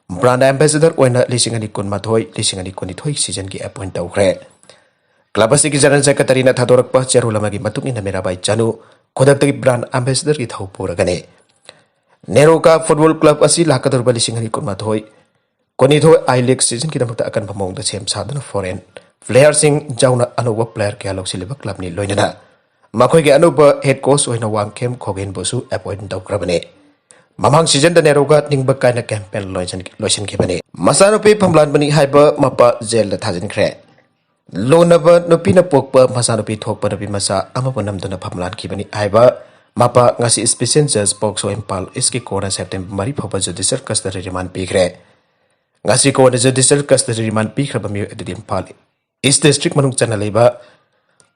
brand ambassador ꯑꯣꯏꯅ ꯂꯤꯁꯤꯡ ꯑꯅꯤ ꯀꯨꯟꯃꯥꯊꯣꯏ, ꯂꯤꯁꯤꯡ ꯑꯅꯤ ꯀꯨꯟꯅꯤꯊꯣꯏ season ꯒꯤ appoint ꯇꯧꯈ꯭ꯔꯦ꯫ Club ꯑꯁꯤꯒꯤ general secretary ꯅ ꯊꯥꯗꯣꯔꯛꯄ ꯆꯦꯔꯣꯜ ꯑꯃꯒꯤ ꯃꯇꯨꯡ ꯏꯟꯅ ꯃꯤꯔꯥꯕꯥꯏ ꯆꯅꯨ ꯈꯨꯗꯛꯇꯒꯤ brand ambassador ꯒꯤ ꯊꯧ ꯄꯨꯔꯒꯅꯤ꯫ ꯅꯦꯔꯣꯀꯥ football club ꯑꯁꯤ ꯂꯥꯛꯀꯗꯧꯔꯤꯕ ꯂꯤꯁꯤꯡ ꯑꯅꯤ ꯀꯨꯟꯃꯥꯊꯣꯏ, ꯀꯨꯟꯅꯤꯊꯣꯏ I League season ꯒꯤꯗꯃꯛꯇ ꯑꯀꯟꯕ ꯃꯑꯣꯡꯗ ꯁꯦꯝ ꯁꯥꯗꯨꯅ foreign player ꯁꯤꯡ ꯌꯥꯎꯅ ꯑꯅꯧꯕ player ꯀꯌꯥ ꯂꯧꯁꯤꯜꯂꯤꯕ club ꯅꯤ꯫ ꯂꯣꯏꯅꯅ ꯃꯈꯣꯏꯒꯤ ꯑꯅꯧꯕ head coach ꯑꯣꯏꯅ ꯋꯥꯡꯈꯦꯝ ꯈꯣꯒꯦꯟꯕꯨꯁꯨ appoint ꯇꯧꯈ꯭ꯔꯕꯅꯤ꯫ ꯃꯃꯥꯡ season ꯗ ꯅꯦꯔꯣꯀꯥ ꯅꯤꯡꯕ ꯀꯥꯏꯅ campaign ꯂꯣꯏꯁꯤꯟ-, ꯂꯣꯏꯁꯤꯟꯈꯤꯕꯅꯤ꯫ ꯃꯆꯥꯅꯨꯄꯤ ꯐꯝꯂꯥꯟꯕꯅꯤ ꯍꯥꯏꯕ ꯃꯄꯥ jail ꯗ ꯊꯥꯖꯤꯟꯈ꯭ꯔꯦ꯫ ꯂꯣꯟꯅꯕ ꯅꯨꯄꯤꯅ ꯄꯣꯛꯄ ꯃꯆꯥꯅꯨꯄꯤ ꯊꯣꯛꯄ ꯅꯨꯄꯤ ꯃꯆꯥ ꯑꯃꯕꯨ ꯅꯝꯗꯨꯅ ꯐꯝꯂꯥꯟꯈꯤꯕꯅꯤ ꯍꯥꯏꯕ ꯃꯄꯥ ꯉꯁꯤ special judge ꯄꯣꯛꯁꯣ ꯏꯝꯐꯥꯜ East ꯀꯤ court ꯅ September ꯃꯔꯤ ꯐꯥꯎꯕ judicial custody remand ꯄꯤꯈ꯭ꯔꯦ꯫ ꯉꯁꯤ court ꯅ judicial custody remand ꯄꯤꯈ꯭ꯔꯕ ꯃꯤꯑꯣꯏ ꯑꯗꯨꯗꯤ ꯏꯝꯐꯥꯜ East district ꯃꯅꯨꯡ ꯆꯟꯅ ꯂꯩꯕ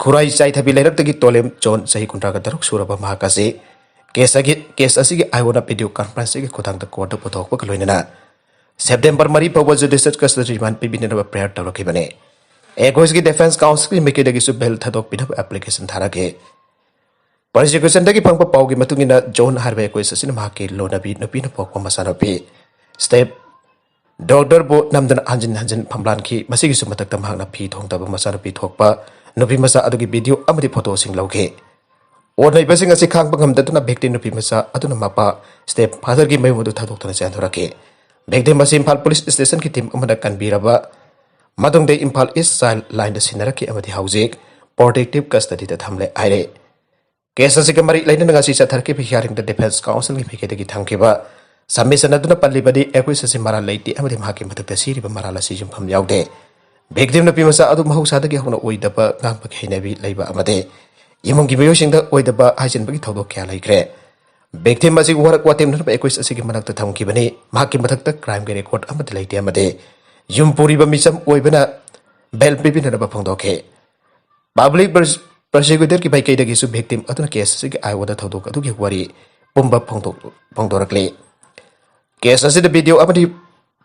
ꯈꯨꯔꯥꯏ ꯆꯥꯏꯊꯕꯤ ꯂꯩꯔꯛꯇꯒꯤ ꯇꯣꯂꯦꯝ ꯖꯣꯟ, ꯆꯍꯤ ꯀꯨꯟꯊ꯭ꯔꯥꯒ ꯇꯔꯨꯛ ꯁꯨꯔꯕ ꯃꯍꯥꯛ ꯑꯁꯤ case ꯑꯁꯤꯒꯤ, case ꯑꯁꯤꯒꯤ ꯑꯥꯏꯑꯣꯅ video conference ꯒꯤ ꯈꯨꯠꯊꯥꯡꯗ court ꯇ ꯄꯨꯊꯣꯛꯄꯒ ꯂꯣꯏꯅꯅ September ꯃꯔꯤ ꯐꯥꯎꯕ judicial custody remand ꯄꯤꯕꯤꯅꯅꯕ prayer ꯇꯧꯔꯛꯈꯤꯕꯅꯤ꯫ ꯑꯩꯈꯣꯏꯒꯤ defence counsel ꯒꯤ ꯃꯥꯏꯀꯩꯗꯒꯤꯁꯨ bail ꯊꯥꯗꯣꯛꯄꯤꯅꯕ application ꯊꯥꯔꯛꯈꯤ꯫ Prosecution ꯗꯒꯤ ꯐꯪꯕ ꯄꯥꯎꯒꯤ ꯃꯇꯨꯡ ꯏꯟꯅ, ꯖꯣꯟ ꯍꯥꯏꯔꯤꯕ accused ꯑꯁꯤꯅ ꯃꯍꯥꯛꯀꯤ ꯂꯣꯟꯅꯕꯤ ꯅꯨꯄꯤꯅ ꯄꯣꯛꯄ ꯃꯆꯥꯅꯨꯄꯤ step daughter ꯕꯨ ꯅꯝꯗꯨꯅ ꯍꯟꯖꯤꯟ ꯍꯟꯖꯤꯟ ꯐꯝꯂꯥꯟꯈꯤ꯫ ꯃꯁꯤꯒꯤꯁꯨ ꯃꯊꯛꯇ ꯃꯍꯥꯛꯅ ꯐꯤ ꯊꯣꯡꯗꯕ ꯃꯆꯥꯅꯨꯄꯤ ꯊꯣꯛꯄ ꯅꯨꯄꯤ ꯃꯆꯥ ꯑꯗꯨꯒꯤ video ꯑꯃꯗꯤ photo ꯁꯤꯡ ꯂꯧꯈꯤ꯫ ꯑꯣꯠ ꯅꯩꯕꯁꯤꯡ ꯑꯁꯤ ꯈꯥꯡꯕ ꯉꯝꯗꯗꯨꯅ victim ꯅꯨꯄꯤ ꯃꯆꯥ ꯑꯗꯨꯅ ꯃꯄꯥ step father ꯒꯤ ꯃꯌꯨꯝ ꯑꯗꯨ ꯊꯥꯗꯣꯛꯇꯨꯅ ꯆꯦꯟꯊꯣꯔꯛꯈꯤ꯫ Victim ꯑꯁꯤ ꯏꯝꯐꯥꯜ police station ꯒꯤ team ꯑꯃꯅ ꯀꯟꯕꯤꯔꯕ ꯃꯇꯨꯡꯗ ꯏꯝꯐꯥꯜ East Child Line ꯗ ꯁꯤꯟꯅꯔꯛꯈꯤ ꯑꯃꯗꯤ ꯍꯧꯖꯤꯛ protective custody ꯗ ꯊꯝꯂꯦ ꯍꯥꯏꯔꯦ꯫ Case ꯑꯁꯤꯒ ꯃꯔꯤ ꯂꯩꯅꯅ ꯉꯁꯤ ꯆꯠꯊꯔꯛꯈꯤꯕ hearing ꯗ defence counsel ꯒꯤ ꯃꯥꯏꯀꯩꯗꯒꯤ ꯊꯝꯈꯤꯕ submission ꯑꯗꯨꯅ ꯄꯜꯂꯤꯕꯗꯤ accused ꯑꯁꯤ ꯃꯔꯥꯜ ꯂꯩꯇꯦ ꯑꯃꯗꯤ ꯃꯍꯥꯛꯀꯤ ꯃꯊꯛꯇ ꯁꯤꯔꯤꯕ ꯃꯔꯥꯜ ꯑꯁꯤ ꯌꯨꯝꯐꯝ ꯌꯥꯎꯗꯦ꯫ Victim ꯅꯨꯄꯤ ꯃꯆꯥ ꯑꯗꯨ ꯃꯍꯧꯁꯥꯗꯒꯤ ꯍꯧꯅ ꯑꯣꯏꯗꯕ ꯉꯥꯡꯕꯒꯤ ꯍꯩꯅꯕꯤ ꯂꯩꯕ ꯑꯃꯗꯤ ꯏꯃꯨꯡꯒꯤ ꯃꯤꯑꯣꯏꯁꯤꯡꯗ ꯑꯣꯏꯗꯕ ꯍꯥꯏꯖꯤꯟꯕꯒꯤ ꯊꯧꯗꯣꯛ ꯀꯌꯥ ꯂꯩꯈ꯭ꯔꯦ꯫ Victim ꯑꯁꯤ ꯋꯥꯔꯛ ꯋꯥꯇꯦꯝꯅꯅꯕ accused ꯑꯁꯤꯒꯤ ꯃꯅꯥꯛꯇ ꯊꯝꯈꯤꯕꯅꯤ꯫ ꯃꯍꯥꯛꯀꯤ ꯃꯊꯛꯇ crime ꯒꯤ record ꯑꯃꯠꯇ ꯂꯩꯇꯦ ꯑꯃꯗꯤ ꯌꯨꯝ ꯄꯨꯔꯤꯕ ꯃꯤꯆꯝ ꯑꯣꯏꯕꯅ bail ꯄꯤꯕꯤꯅꯅꯕ ꯐꯣꯡꯗꯣꯛꯈꯤ꯫ Public prosecutor ꯒꯤ ꯃꯥꯏꯀꯩꯗꯒꯤꯁꯨ victim ꯑꯗꯨꯅ case ꯑꯁꯤꯒꯤ ꯑꯥꯏ ꯑꯣꯗ ꯊꯧꯗꯣꯛ ꯑꯗꯨꯒꯤ ꯋꯥꯔꯤ ꯄꯨꯝꯕ ꯐꯣꯡꯗꯣꯛ-, ꯐꯣꯡꯗꯣꯔꯛꯂꯤ꯫ Case ꯑꯁꯤꯗ video ꯑꯃꯗꯤ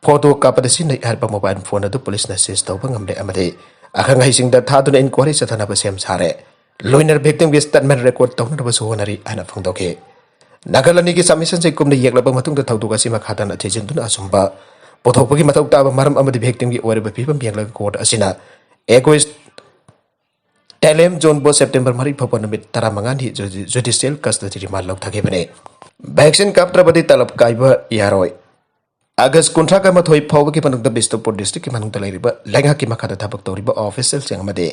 photo ꯀꯥꯞꯄꯗ ꯁꯤꯖꯤꯟꯅꯩ ꯍꯥꯏꯔꯤꯕ mobile phone ꯑꯗꯨ ꯄꯨꯂꯤꯁꯅ seize ꯇꯧꯕ ꯉꯝꯂꯦ ꯑꯃꯗꯤ ꯑꯈꯪ ꯑꯍꯩꯁꯤꯡꯗ ꯊꯥꯗꯨꯅ inquiry ꯆꯠꯊꯅꯕ ꯁꯦꯝ ꯁꯥꯔꯦ꯫ ꯂꯣꯏꯅꯅ victim ꯒꯤ statement record ꯇꯧꯅꯅꯕꯁꯨ ꯍꯣꯠꯅꯔꯤ ꯍꯥꯏꯅ ꯐꯣꯡꯗꯣꯛꯈꯤ꯫ ꯅꯥꯀꯜ ꯑꯅꯤꯒꯤ submission ꯁꯤꯡ ꯀꯨꯞꯅ ꯌꯦꯡꯂꯕ ꯃꯇꯨꯡꯗ ꯊꯧꯗꯣꯛ ꯑꯁꯤ ꯃꯈꯥ ꯇꯥꯅ ꯊꯤꯖꯤꯟꯗꯨꯅ ꯑꯆꯨꯝꯕ ꯄꯨꯊꯣꯛꯄꯒꯤ ꯃꯊꯧ ꯇꯥꯕ ꯃꯔꯝ ꯑꯃꯗꯤ victim ꯒꯤ ꯑꯣꯏꯔꯤꯕ ꯐꯤꯕꯝ ꯌꯦꯡꯂꯒ court ꯑꯁꯤꯅ ꯑꯦꯀꯨꯏꯁ ꯇꯦꯂꯦꯝ ꯖꯣꯟꯕꯨ September ꯃꯔꯤ ꯐꯥꯎꯕ ꯅꯨꯃꯤꯠ ꯇꯔꯥꯃꯉꯥꯅꯤ judi-, judicial custody remand ꯂꯧꯊꯈꯤꯕꯅꯤ꯫ Vaccine ꯀꯥꯞꯇ꯭ꯔꯕꯗꯤ ꯇꯂꯕ ꯀꯥꯏꯕ ꯌꯥꯔꯣꯏ꯫ August ꯀꯨꯟꯊ꯭ꯔꯥꯒ ꯃꯥꯊꯣꯏ ꯐꯥꯎꯕꯒꯤ ꯃꯅꯨꯡꯗ ꯕꯤꯁꯅꯨꯄꯨꯔ district ꯀꯤ ꯃꯅꯨꯡꯗ ꯂꯩꯔꯤꯕ ꯂꯩꯉꯥꯛꯀꯤ ꯃꯈꯥꯗ ꯊꯕꯛ ꯇꯧꯔꯤꯕ official ꯁꯤꯡ ꯑꯃꯗꯤ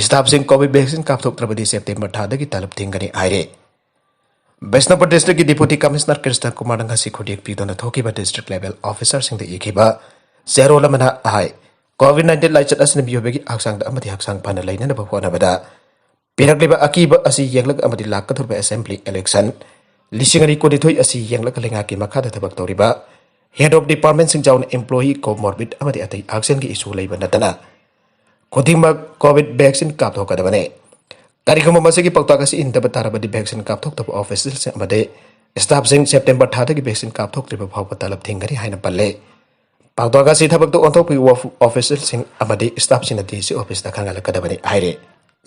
staff ꯁꯤꯡ COVID vaccine ꯀꯥꯞꯊꯣꯛꯇ꯭ꯔꯕꯗꯤ September ꯊꯥꯗꯒꯤ ꯇꯂꯕ ꯊꯤꯡꯒꯅꯤ ꯍꯥꯏꯔꯤ꯫ ꯕꯤꯁꯅꯨꯄꯨꯔ district ꯀꯤ Deputy Commissioner ꯀ꯭ꯔꯤꯁꯅ ꯀꯨꯃꯥꯔꯅ ꯉꯁꯤ ꯈꯨꯗꯦꯛ ꯄꯤꯗꯨꯅ ꯊꯣꯛꯈꯤꯕ district level officer ꯁꯤꯡꯗ ꯏꯈꯤꯕ ꯆꯦꯔꯣꯜ ꯑꯃꯅ ꯍꯥꯏ, COVID nineteen ꯂꯥꯏꯆꯠ ꯑꯁꯤꯅ ꯃꯤꯑꯣꯏꯕꯒꯤ ꯍꯛꯆꯥꯡꯗ ꯑꯃꯗꯤ ꯍꯛꯆꯥꯡ ꯐꯅ ꯂꯩꯅꯅꯕ ꯍꯣꯠꯅꯕꯗ ꯄꯤꯔꯛꯂꯤꯕ ꯑꯀꯤꯕ ꯑꯁꯤ ꯌꯦꯡꯂꯒ ꯑꯃꯗꯤ ꯂꯥꯛꯀꯗꯧꯔꯤꯕ assembly election ꯂꯤꯁꯤꯡ ꯑꯅꯤ ꯀꯨꯟꯅꯤꯊꯣꯏ ꯑꯁꯤ ꯌꯦꯡꯂꯒ ꯂꯩꯉꯥꯛꯀꯤ ꯃꯈꯥꯗ ꯊꯕꯛ ꯇꯧꯔꯤꯕ head of department ꯁꯤꯡ ꯌꯥꯎꯅ employee, comorbid ꯑꯃꯗꯤ ꯑꯇꯩ ꯍꯛꯁꯦꯜꯒꯤ issue ꯂꯩꯕ ꯅꯠꯇꯅ ꯈꯨꯗꯤꯡꯃꯛ COVID vaccine ꯀꯥꯞꯊꯣꯛꯀꯗꯕꯅꯤ꯫ ꯀꯔꯤꯒꯨꯝꯕ ꯃꯁꯤꯒꯤ ꯄꯥꯎꯇꯥꯛ ꯑꯁꯤ ꯏꯟꯗꯕ ꯇꯥꯔꯕꯗꯤ vaccine ꯀꯥꯞꯊꯣꯛꯇꯕ official ꯁꯤꯡ ꯑꯃꯗꯤ staff ꯁꯤꯡ September ꯊꯥꯗꯒꯤ vaccine ꯀꯥꯞꯊꯣꯛꯇ꯭ꯔꯤꯕ ꯐꯥꯎꯕ ꯇꯂꯕ ꯊꯤꯡꯒꯅꯤ ꯍꯥꯏꯅ ꯄꯜꯂꯦ꯫ ꯄꯥꯎꯇꯥꯛ ꯑꯁꯤ ꯊꯕꯛꯇ ꯑꯣꯟꯊꯣꯛꯄꯒꯤ official ꯁꯤꯡ ꯑꯃꯗꯤ staff ꯁꯤꯡꯅ DC office ꯇ ꯈꯪꯍꯜꯂꯛꯀꯗꯕꯅꯤ ꯍꯥꯏꯔꯤ꯫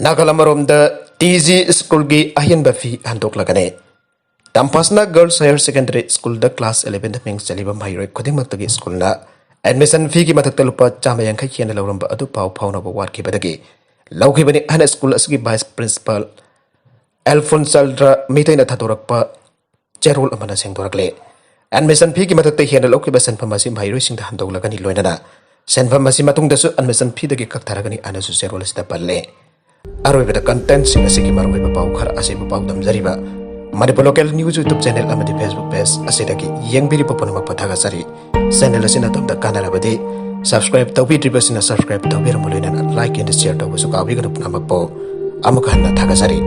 ꯅꯥꯀꯜ ꯑꯃꯔꯣꯝꯗ TG school ꯒꯤ ꯑꯍꯦꯟꯕ fee ꯍꯟꯗꯣꯛꯂꯒꯅꯤ꯫ ꯇꯝꯐꯥꯁꯅꯥ Girls Higher Secondary School ꯗ class eleven ꯗ ꯃꯤꯡ ꯆꯜꯂꯤꯕ ꯃꯍꯩꯔꯣꯏ ꯈꯨꯗꯤꯡꯃꯛꯇꯒꯤ school ꯅ admission fee ꯒꯤ ꯃꯊꯛꯇ ꯂꯨꯄꯥ ꯆꯥꯝꯃ ꯌꯥꯡꯈꯩ ꯍꯦꯟꯅ ꯂꯧꯔꯝꯕ ꯑꯗꯨ ꯄꯥꯎ ꯐꯥꯎꯅꯕ ꯋꯥꯠꯈꯤꯕꯗꯒꯤ ꯂꯧꯈꯤꯕꯅꯤ ꯍꯥꯏꯅ school ꯑꯁꯤꯒꯤ vice principal ꯑꯦꯜꯐꯣꯟꯁ ꯆꯜꯗ꯭ꯔ ꯃꯤꯇꯩꯅ ꯊꯥꯗꯣꯔꯛꯄ ꯆꯦꯔꯣꯜ ꯑꯃꯅ ꯁꯦꯡꯗꯣꯔꯛꯂꯦ꯫ Admission fee ꯒꯤ ꯃꯊꯛꯇ ꯍꯦꯟꯅ ꯂꯧꯈꯤꯕ ꯁꯦꯟꯐꯝ ꯑꯁꯤ ꯃꯍꯩꯔꯣꯏꯁꯤꯡꯗ ꯍꯟꯗꯣꯛꯂꯒꯅꯤ, ꯂꯣꯏꯅꯅ ꯁꯦꯟꯐꯝ ꯑꯁꯤ ꯃꯇꯨꯡꯗꯁꯨ admission fee ꯗꯒꯤ ꯀꯛꯊꯔꯒꯅꯤ ꯍꯥꯏꯅꯁꯨ ꯆꯦꯔꯣꯜ ꯑꯁꯤꯗ ꯄꯜꯂꯦ꯫ ꯑꯔꯣꯏꯕꯗ content ꯁꯤꯡ ꯑꯁꯤꯒꯤ ꯃꯔꯨꯑꯣꯏꯕ ꯄꯥꯎ ꯈꯔ ꯑꯁꯤꯕꯨ ꯄꯥꯎꯗꯝꯖꯔꯤꯕ Manipur Local News YouTube channel ꯑꯃꯗꯤ Facebook page ꯑꯁꯤꯗꯒꯤ ꯌꯦꯡꯕꯤꯔꯤꯕ ꯄꯨꯝꯅꯃꯛꯄꯨ ꯊꯥꯒꯠꯆꯔꯤ꯫ Channel ꯑꯁꯤꯅ ꯑꯗꯣꯝꯗ ꯀꯥꯟꯅꯔꯕꯗꯤ subscribe ꯇꯧꯕꯤꯗ꯭ꯔꯤꯕꯁꯤꯡꯅ subscribe ꯇꯧꯕꯤꯔꯝꯃꯨ, ꯂꯣꯏꯅꯅ like and share ꯇꯧꯕꯁꯨ ꯀꯥꯎꯕꯤꯒꯅꯨ꯫ ꯄꯨꯝꯅꯃꯛꯄꯨ ꯑꯃꯨꯛ ꯍꯟꯅ ꯊꯥꯒꯠꯆꯔꯤ꯫